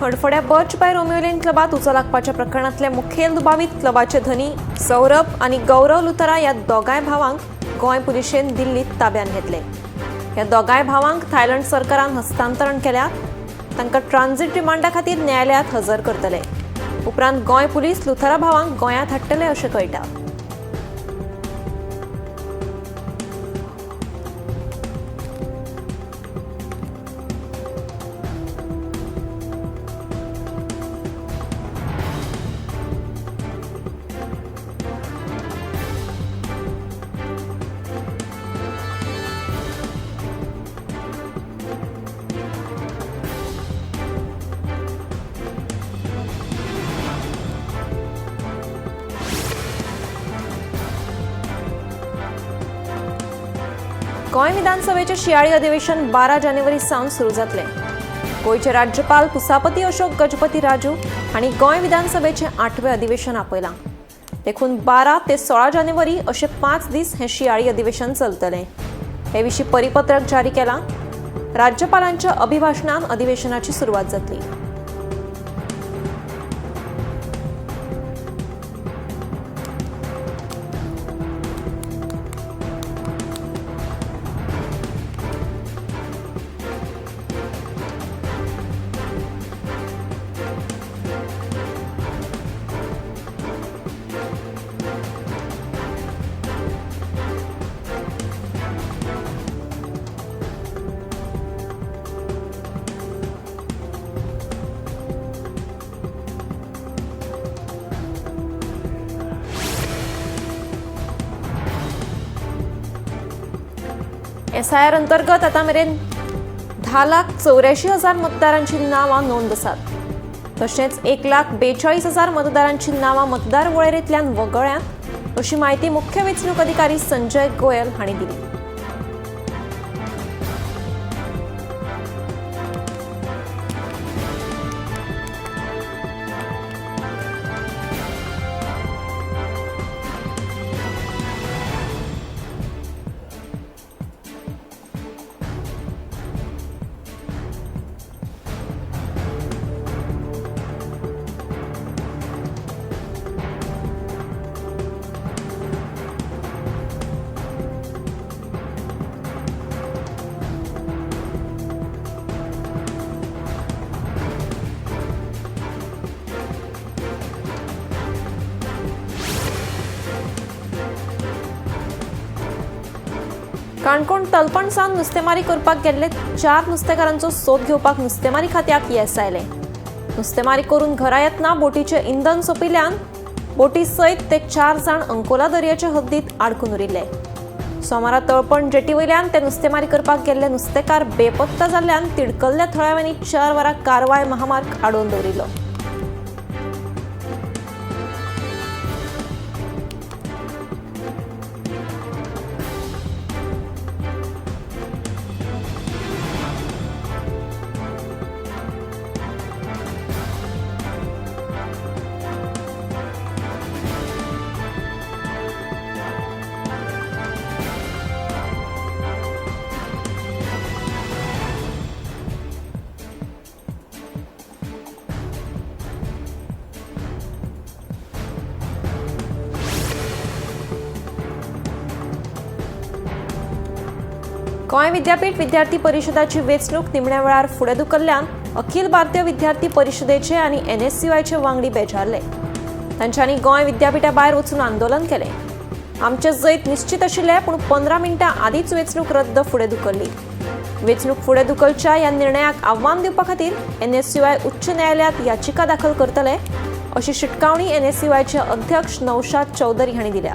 हडफड्या Birch by Romeo Lane क्लबात उजो लागपाच्या प्रकरणांतले मुखेल दुबावीत क्लबाचे धनी सौरभ आनी गौरव लुथरा ह्या दोगांय भावांक गोंय पुलिशेन दिल्लीत ताब्यांत घेतले. ह्या दोगांय भावांक थायलंड सरकारान हस्तांतरण केल्या. तांकां ट्रान्झिट रिमांडा खातीर न्यायालयात हजर करतले. उपरांत गोंय पुलीस लुथरा भावांक गोंयांत हाडटले अशें कळटा. गोंय विधानसभेचें शियाळी अधिवेशन 12 जानेवारी सावन सुरू जातलें. गोंयचे राज्यपाल पुसापती अशोक गजपती राजू हांणी गोंय विधानसभेचें 8वें अधिवेशन आपयलां. देखून 12 ते 16 जानेवारी अशे 5 दीस हें शियाळी अधिवेशन चलतलें. हे विशीं परिपत्रक जारी केलां. राज्यपालांच्या अभिभाशणान अधिवेशनाची सुरवात जातली. एसआयआर अंतर्गत आता मेरेन 10,84,000 मतदारांची नावां नोंद आसात. तशेंच 1,42,000 मतदारांची नावां मतदार वळेरेंतल्यान वगळ्यांत अशी म्हायती मुख्य वेंचणूक अधिकारी संजय गोयल हांणी दिली. काणकोण तलपण सावन नुस्तेमारी करपाक गेल्ले 4 नुस्तेकारांचो सोद घेवपाक नुस्तेमारी खात्याक येस आयलें. नुस्तेमारी करून घरा येतना बोटीचें इंधन सोंपिल्ल्यान बोटी सयत ते 4 जाण अंकोला दर्याचे हद्दीत आडकून उरिल्ले. सोमारा तळपण जेटी वयल्यान ते नुस्तेमारी करपाक गेल्ले नुस्तेकार बेपत्ता जाल्ल्यान तिडकल्ल्या थळाव्यांनी 4 वरां कारवाय महामार्ग आडोवन दवरिल्लो. गोंय विद्यापीठ विद्यार्थी परिशदाची वेंचणूक निमण्या वेळार फुडें धुकल्ल्यान अखिल भारतीय विद्यार्थी परिशदेचे आनी एनएसयूआयचे वांगडी बेजारले. तांच्यांनी गोंय विद्यापीठा भायर वचून आंदोलन केलें. आमचें जैत निश्चित आशिल्लें, पूण 15 मिनटां आदींच वेंचणूक रद्द फुडें धुकल्ली. वेंचणूक फुडें धुकलच्या ह्या निर्णयाक आव्हान दिवपा खातीर एनएसयूआय उच्च न्यायालयांत याचिका दाखल करतले अशी शिटकावणी एनएसयूआयचे अध्यक्ष नौशाद चौधरी हांणी दिल्या.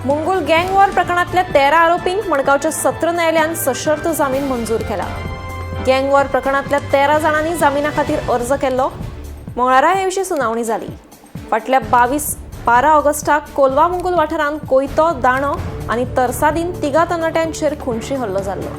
मुंगूल गँग वॉर प्रकरणांतल्या 13 आरोपींक मडगांवच्या सत्र न्यायालयान सशर्त जामीन मंजूर केला. गँग वॉर प्रकरणांतल्या 13 जाणांनी जामिना खातीर अर्ज केल्लो. मंगळारा हे विशीं सुनावणी जाली. फाटल्या 22-12 ऑगस्टाक कोलवा मुंगूल वाठारांत कोयतो, दाणो आनी तरसादीन 3 तरणाट्यांचेर खुनशी हल्लो जाल्लो.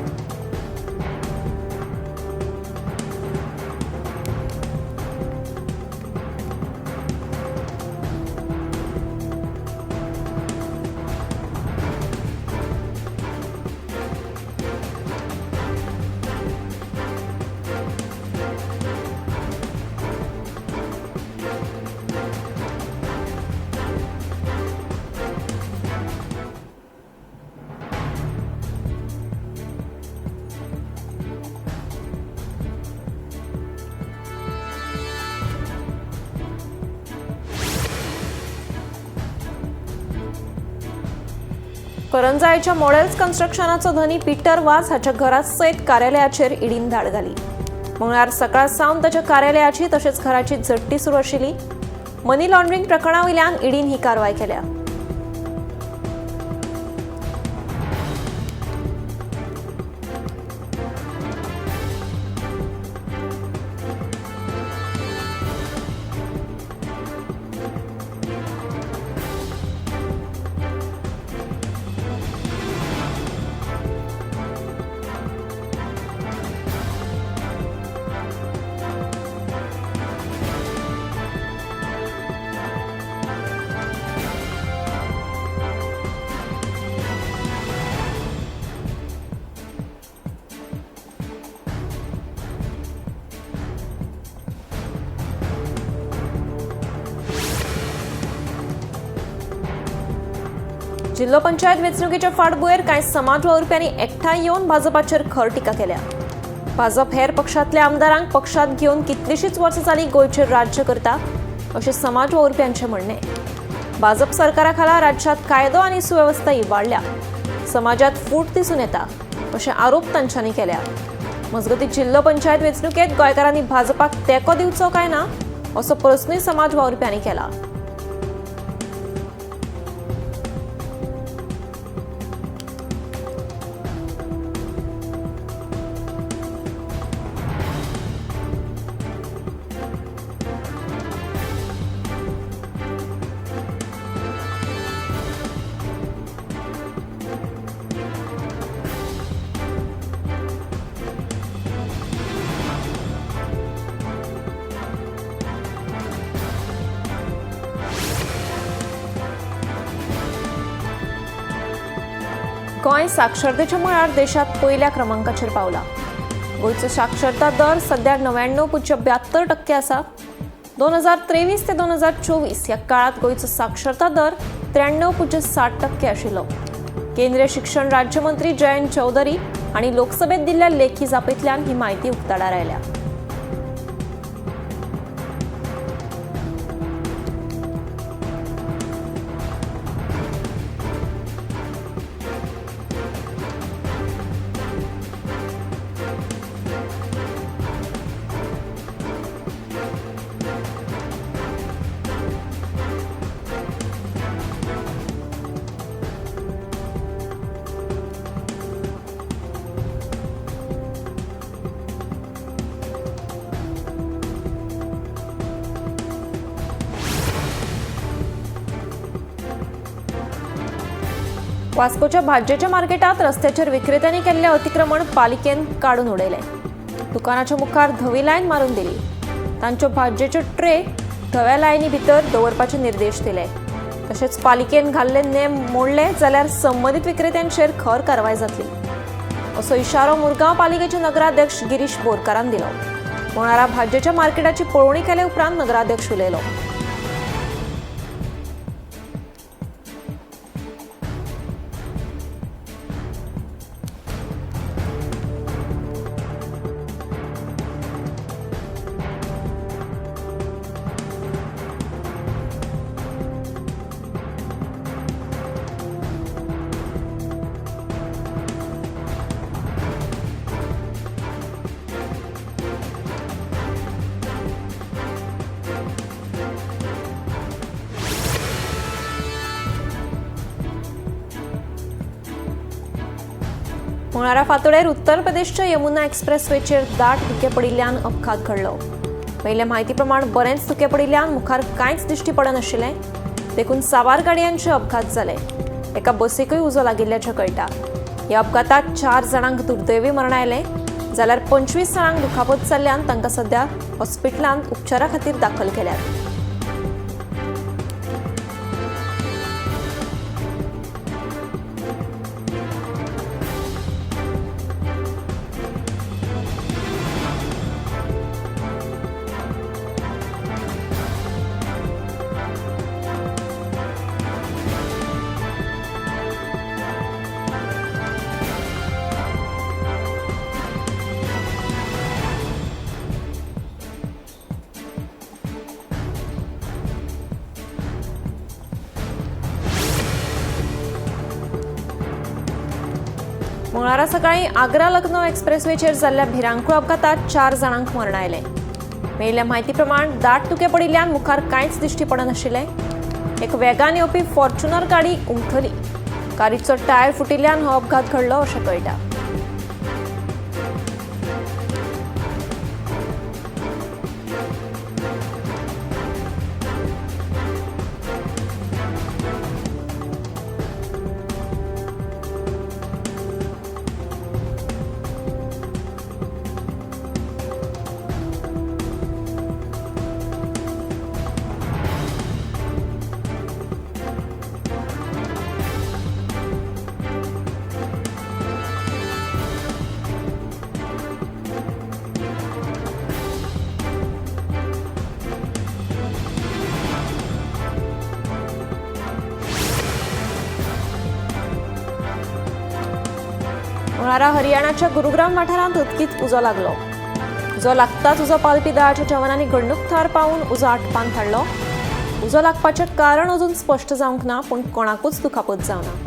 करंजाळेच्या मॉडेल्स कन्स्ट्रक्शनाचो धनी पीटर वाज हाच्या घरा सयत कार्यालयाचेर ईडीन धाड घाली. मंगळार सकाळ सावन ताच्या कार्यालयाची तशेंच घराची झडटी सुरू आशिल्ली. मनी लॉन्ड्रिंग प्रकरणा वयल्यान ईडीन ही कारवाय केल्या. जिल्हो पंचायत वेंचणुकेच्या फाटभुंयेर कांय समाज वावुरप्यांनी एकठांय येवन भाजपाचेर खर टिका केल्या. भाजप हेर पक्षांतल्या आमदारांक पक्षांत घेवन कितलीशींच वर्सां जालीं गोंयचेर राज्य करता अशें समाज वावुरप्यांचें म्हणणें. भाजप सरकारा खाला राज्यांत कायदो आनी सुवेवस्था इबाडल्या, समाजांत फूट दिसून येता अशे आरोप तांच्यांनी केल्या. मजगतीं जिल्हो पंचायत वेंचणुकेंत गोंयकारांनी भाजपाक तेंको दिवचो काय ना असो प्रस्नूय समाज वावुरप्यांनी केला. गोंय साक्षरतेच्या मळार देशांत पयल्या क्रमांकाचेर पावला. गोंयचो साक्षरता दर सध्या 99.72% आसा. 2023 ते 2024 ह्या काळांत गोंयचो साक्षरता दर 93.60% आशिल्लो. केंद्रीय शिक्षण राज्यमंत्री जयंत चौधरी हांणी लोकसभेत दिल्ल्या लेखी जापेंतल्यान ही म्हायती उक्ताडार आयल्या. वास्कोच्या भाजयेच्या मार्केटात रस्त्याचेर विक्रेत्यांनी केल्लें अतिक्रमण पालिकेन काडून उडयलें. दुकानाच्या मुखार धवी लायन मारून दिली. तांच्यो भाजयेच्यो ट्रे धव्या लायनी भितर दवरपाचे निर्देश दिले. तशेंच पालिकेन घाल्ले नेम मोडले जाल्यार संबंदीत विक्रेत्यांचेर खर कारवाय जातली असो इशारो मुरगांव पालिकेचे नगराध्यक्ष गिरीश बोरकारान दिलो. मंगळारा भाजयेच्या मार्केटाची पळोवणी केले उपरांत नगराध्यक्ष उलयलो. मंगळारा फांतोडेर उत्तर प्रदेशच्या यमुना एक्सप्रेसवेचेर दाट धुकें पडिल्ल्यान अपघात घडलो. मेळिल्ले म्हायती प्रमाण बरेंच धुकें पडिल्ल्यान मुखार कांयच दिश्टी पडनाशिल्लें, देखून साबार गाडयांचे अपघात जाले. एका बसीकूय उजो लागिल्ल्याचें कळटा. ह्या अपघातात 4 जाणांक दुर्दैवी मरण आयलें, जाल्यार 25 जाणांक दुखापत जाल्ल्यान तांकां सध्या हॉस्पिटलांत उपचारा खातीर दाखल केल्यात. मंगळारा सकाळी आग्रा लखनौ एक्सप्रेसवेचेर जाल्ल्या भिरांकूळ अपघातात 4 जाणांक मरण आयलें. मेळिल्ल्या म्हायती प्रमाण दाट धुकें पडिल्ल्यान मुखार कांयच दिश्टी पडनाशिल्लें. एक वेगान येवपी फॉर्च्युनर गाडी उमथली. कारीचो टायर फुटिल्ल्यान हो अपघात घडलो अशें कळटा. मंगळारा हरियाणाच्या गुरुग्राम वाठारांत अचकीत उजो लागलो. उजो लागताच उजो पालपी दळाच्या जवानांनी घडणूक थळार पावून उजो आटपान धाडलो. उजो लागपाचें कारण अजून स्पश्ट जावंक ना, पूण कोणाकूच दुखापत जावना.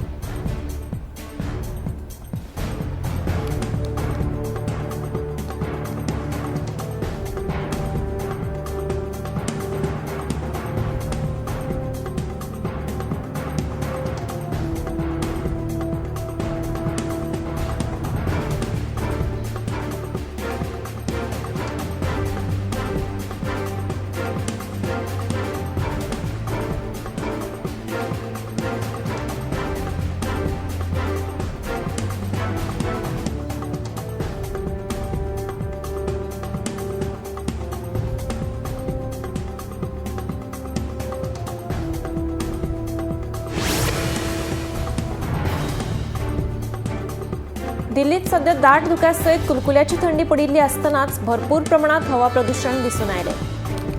दिल्लीत सध्या दाट धुक्या सयत कुलकुल्याची थंडी पडिल्ली आसतनाच भरपूर प्रमाणात हवा प्रदूषण दिसून आयलें.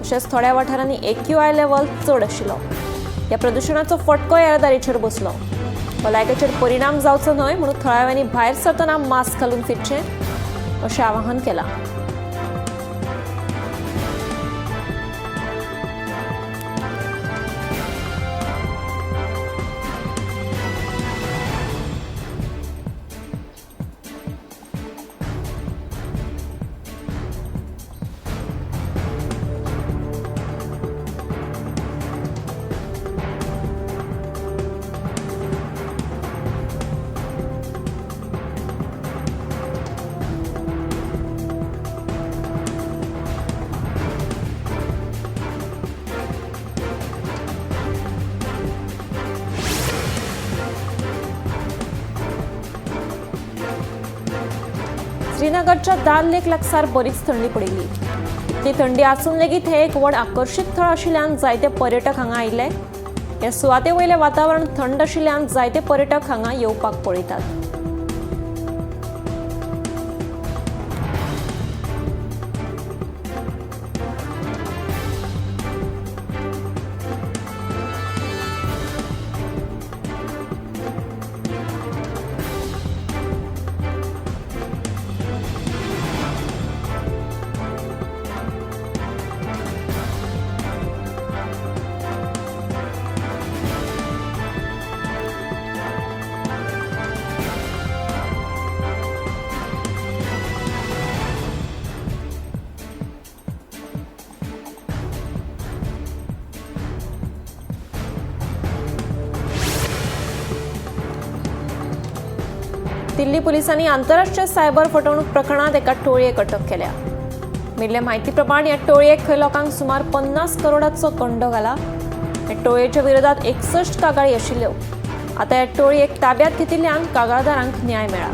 तशेंच थोड्या वाठारांनी AQI level चड आशिल्लो. ह्या प्रदूषणाचो फटको येरादारीचेर बसलो. भलायकेचेर परिणाम जावचो न्हय म्हणून थळाव्यांनी भायर सरतना मास्क घालून फिरचें अशें आवाहन केलां. श्रीनगरच्या दाल लेक लागसार बरीच थंडी पडिल्ली. इतली थंडी आसून लेगीत हे एक व्हड आकर्शीत थळ आशिल्ल्यान जायते पर्यटक हांगा आयिल्ले. ह्या सुवाते वयलें वातावरण थंड आशिल्ल्यान जायते पर्यटक हांगा येवपाक पळयतात. दिल्ली पुलिसांनी आंतरराष्ट्रीय सायबर फटवणूक प्रकरणात एका टोळयेक अटक केल्या. मेळिल्ले म्हायती प्रमाण ह्या टोळयेक खंय लोकांक सुमार 50 करोडाचो गंडो घाला. ह्या टोळयेच्या विरोधात 61 कागाळी आशिल्ल्यो. आतां ह्या टोळयेक ताब्यात घेतिल्ल्यान कागाळदारांक न्याय मेळ्ळा.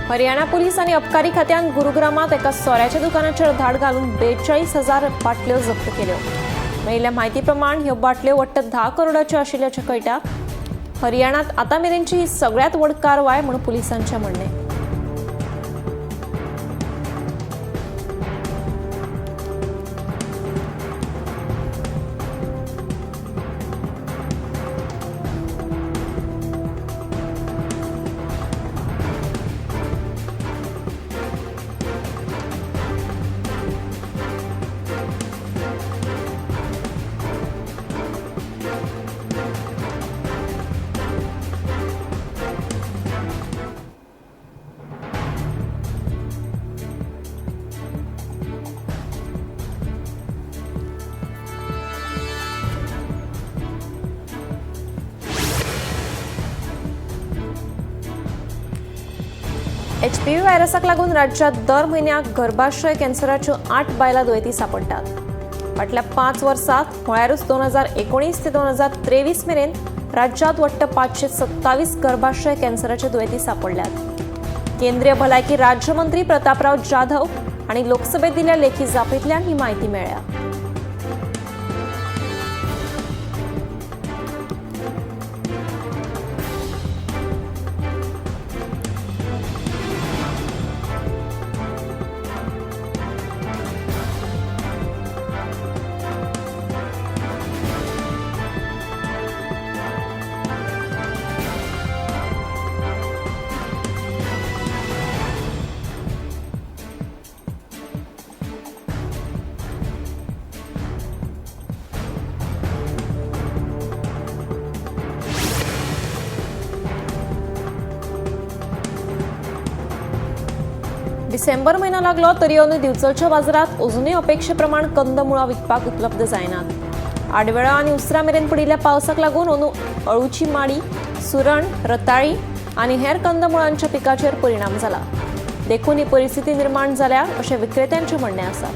हरियाणा पोलीस आनी अबकारी खात्यान गुरुग्रामात एका सोऱ्याच्या दुकानाचेर धाड घालून 42,000 बाटल्यो जप्त केल्यो. मेळिल्ल्या म्हायती प्रमाण ह्यो बाटल्यो वट्ट 10 करोडाच्यो आशिल्ल्याचें कळटा. हरियाणात आतां मेरेनची ही सगळ्यांत व्हड कारवाय म्हूण पुलिसांचें म्हणणें. एचपीव्ही व्हायरसाक लागून राज्यात दर म्हयन्याक गर्भाशय कॅन्सराच्यो 8 बायलां दुयेंती सापडटात. फाटल्या 5 वर्सांत म्हळ्यारूच 2019 ते 2023 मेरेन राज्यात वट्ट 527 गर्भाशय कॅन्सराच्यो दुयेंती सापडल्यात. केंद्रीय भलायकी राज्यमंत्री प्रतापराव जाधव आनी लोकसभेत दिल्ल्या लेखी जापेंतल्यान ही म्हायती मेळ्ळ्या. डिसेंबर म्हयनो लागलो तरी अंदू दिवचलच्या बाजारात अजुनूय अपेक्षेप्रमाण कंदमुळां विकपाक उपलब्ध जायनात. आडवेळा आनी उसरां मेरेन पडिल्ल्या पावसाक लागून अंदू अळूची माडी, सुरण, रताळी आनी हेर कंदमुळांच्या पिकाचेर परिणाम जाला. देखून ही परिस्थिती निर्माण जाल्या अशें विक्रेत्यांचें म्हणणें आसा.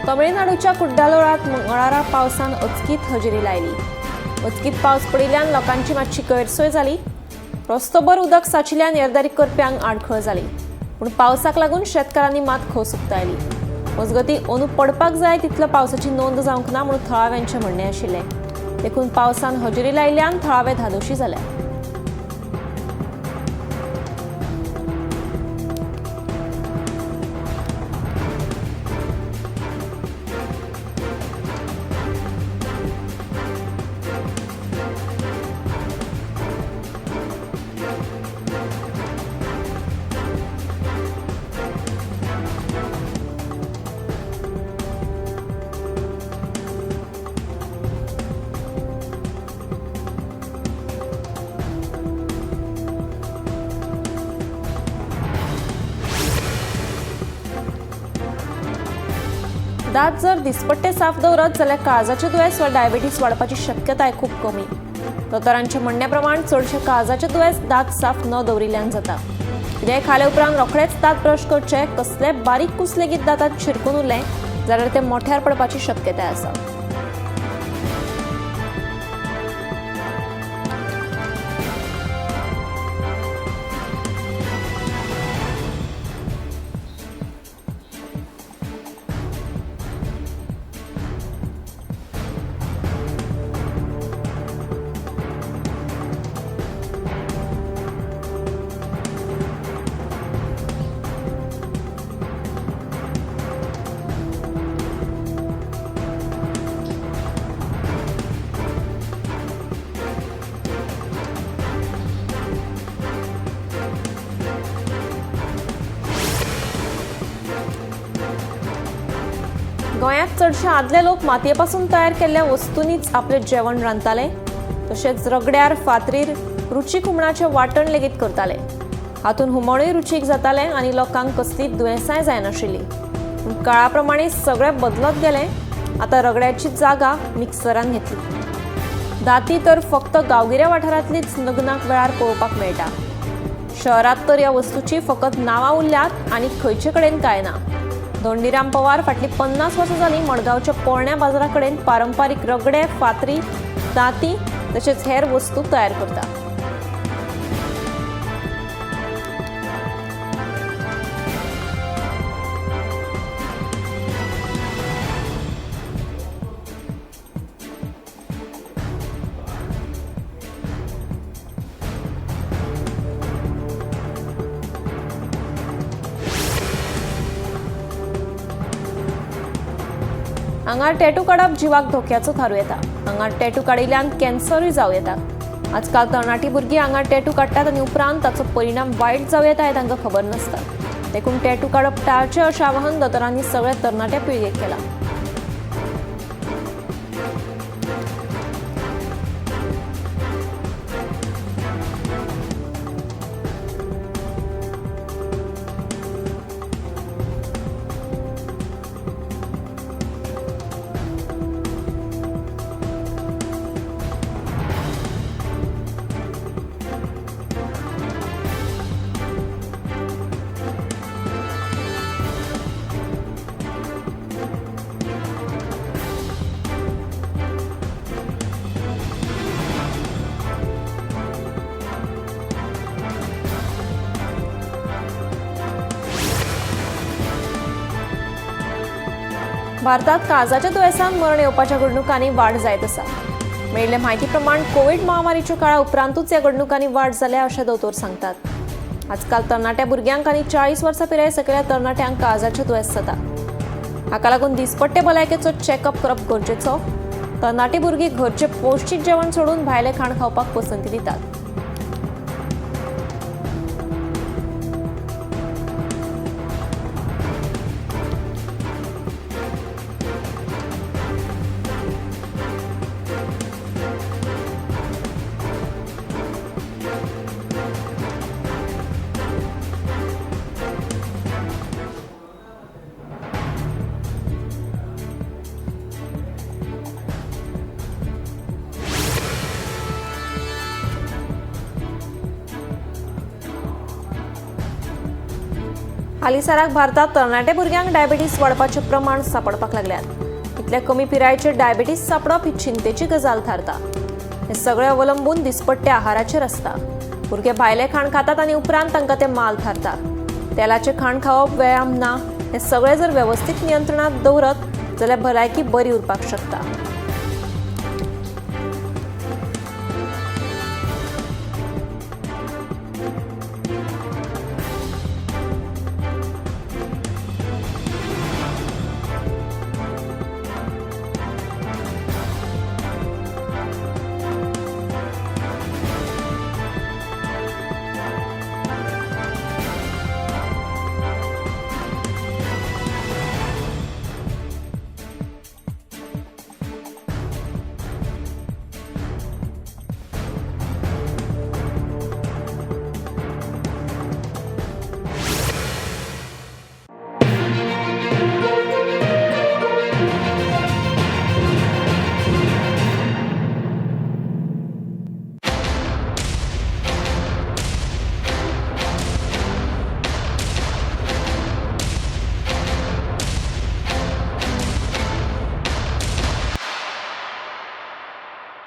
तमिळनाडूच्या कुड्डालोळात मंगळारा पावसान अचकीत हजेरी लायली. अचकीत पावस पडिल्ल्यान लोकांची मातशी गैरसोय जाली. रस्तोभर उदक साचिल्ल्यान येरादारी करप्यांक आडखळ जाली. पूण पावसाक लागून शेतकारांनी मात खोस उक्तायली. मजगतीं अंदू पडपाक जाय तितलो पावसाची नोंद जावंक ना म्हूण थळाव्यांचें म्हणणें आशिल्लें. देखून पावसान हजेरी लायिल्ल्यान थळावे धादोशी जाले. दांत जर दिसपट्टे साफ दवरत जाल्यार काळजाचें दुयेंस वा डायबिटीस वाडपाची शक्यताय खूब कमी। दोतोरांच्या म्हणण्या प्रमाण चडशे काळजाचें दुयेंस दांत साफ न दवरिल्ल्यान जाता। कितेंय खाले उपरांत रोखडेच दांत ब्रश करचे। कसले बारीक कूस लेगीत दांतांत शिरकून उरलें जाल्यार ते मोठ्यार पडपाची शक्यताय आसा। गोंयांत चडशे आदले लोक मातयेपासून तयार केल्ल्या वस्तूंनीच आपलें जेवण रांदताले। तशेंच रगड्यार फातरीर रुचीक हुमणाचें वांटण लेगीत करताले। हातूंत हुमणूय रुचीक जातालें आनी लोकांक कसलीच दुयेंसांय जायनाशिल्लीं। पूण काळा प्रमाणे सगळें बदलत गेलें। आतां रगड्याची जागा मिक्सरान घेतली। दाती तर फक्त गांवगिऱ्या वाठारांतलीच लग्नाक वेळार पळोवपाक मेळटा। शहरांत तर ह्या वस्तूची फकत नांवां उरल्यात आनी खंयचे कडेन कांय ना। धोंडीराम पवार फाटली 50 वर्सां जालीं मडगांवच्या पोरण्या बाजारा कडेन पारंपारीक रगडे, फातरी, दाती तशेंच हेर वस्तू तयार करता। आंगार टॅटू काडप जिवाक धोक्याचो थारूं येता। आंगार टॅटू काडिल्ल्यान कॅन्सरूय जावं येता। आजकाल तरणाटी भुरगीं आंगार टॅटू काडटात आनी उपरांत ताचो परिणाम वायट जावं येता हें तांकां खबर नासता। देखून टॅटू काडप टाळचें अशें आवाहन दोतोरांनी सगळ्या तरणाट्या पिळगेक केलां। भारतात काळजाच्या दुयेंसान मरण येवपाच्या घडणुकांनी वाड जायत आसा। मेळिल्ले म्हायती प्रमाण कोवीड महामारीच्या काळा उपरांतूच ह्या घडणुकांनी वाड जाल्या अशें दोतोर सांगतात। आजकाल तरणाट्या भुरग्यांक आनी 40 वर्सां पिराये सकयल्या तरणाट्यांक काळजाचें दुयेंस जाता। हाका लागून दिसपट्टे भलायकेचो चॅकअप करप गरजेचो। तरणाटी भुरगीं घरचें पौश्टीक जेवण सोडून भायलें खाण खावपाक पसंती दितात। हालींसराक भारतात तरणाट्या भुरग्यांक डायबिटीस वाडपाचें प्रमाण सांपडपाक लागल्यात। इतल्या कमी पिरायेचेर डायबिटीस सांपडप ही चिंतेची गजाल थारता। हें सगळें अवलंबून दिसपट्ट्या आहाराचेर आसता। भुरगे भायलें खाण खातात आनी उपरांत तांकां तें माल थारता। तेलाचें खाण खावप, व्यायाम ना, हें सगळें जर वेवस्थीत नियंत्रणांत दवरत जाल्यार भलायकी बरी उरपाक शकता।